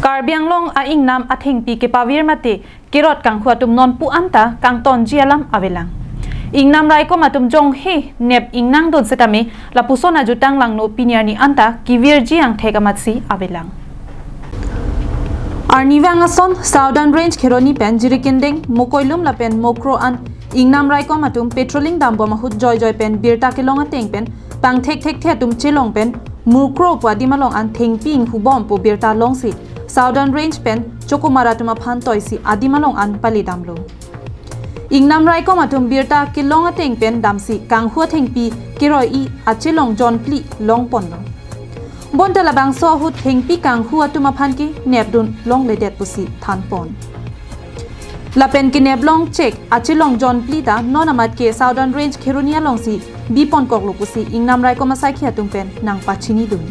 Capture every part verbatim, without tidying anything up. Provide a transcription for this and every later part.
Karbi Anglong a-ingnam athengpi kepavir mate kerot kanghu atum nonpu anta kangtonji alam avelang. Ingnam raikom atum jonghe nep ingnangdun setame lapuson ajutang langno pini arni anta kevirji angthek amatsi avelang. Arnivang ason Southern Range Kheroni pen Jirikindeng, Mokoilum lapen Mokro an ingnam raikom atum patrolling dambom ahut joijoi pen birta kelong ateng pen pangthekthekthe atum chelong pen Mokro pu adim along an thengpi inghubom pu birta longsi Southern Range pen Chokomar atum aphan toisi adim along an palidamlo. Ingnam raikom atum birta kelong ateng pen damsi kanghu athengpi keroi-i achelong jonphli longponlo. Bonta labangso ahut thengpi kanghu atum aphan kenepdun longledet pusi thanpon. Lapen keneplong chek achelong jonphli ta non amat ke Southern Range Kheroni alongsi biponkoklo pusi ingnam raikom asaikhi atum pen nangpachinidun.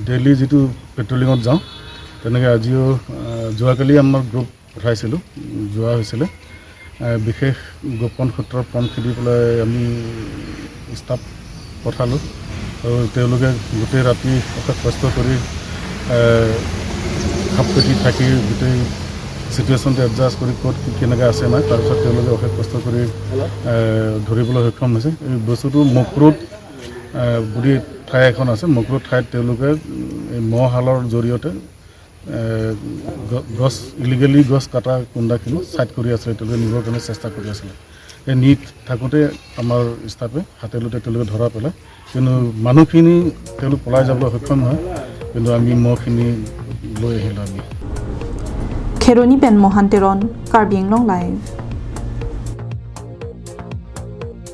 Daily যিটো পেট্ৰলিঙত যাওঁ, তেনেকৈ আজিও আহ, যোৱাকালি আমাৰ গ্ৰুপ পঠাইছিলোঁ, যোৱা হৈছিলে। আহ, বিশেষ গোপন সূত্ৰৰ পম খেদি পেলাই আমি ষ্টাফ পঠালোঁ আৰু তেওঁলোকে গোটেই ৰাতি অশেষ কষ্ট কৰি আহ, খাপ পেটি থাকি গোটেই চিটুৱেশ্যনটো এডজাষ্ট কৰি ক'ত কি কেনেকৈ আছে নাই, তাৰপিছত তেওঁলোকে অশেষ কষ্ট কৰি আহ, ধৰিবলৈ সক্ষম হৈছে। এই বস্তুটো মকৰোত আহ, বুলি ঠাই এখন আছে। মকৰোত ঠাইত তেওঁলোকে উম, এই মহশালৰ জৰিয়তে এ, গ- গছ ইলিগেলি গছ কটা কুন্দাখিনি ছাইড কৰি আছিলে, তেওঁলোকে নিবৰ কাৰণে চেষ্টা কৰি আছিলে। এই নি থাকোঁতে আমাৰ ষ্টাফে হাতে লোতে তেওঁলোকে ধৰা পেলাই, কিন্তু মানুহখিনি তেওঁলোক পলাই যাবলৈ সক্ষম নহয়, কিন্তু আমি মহখিনি লৈ আহিলোঁ আমি। Kheroni pen Mohan Teron, Karbi Anglong Live.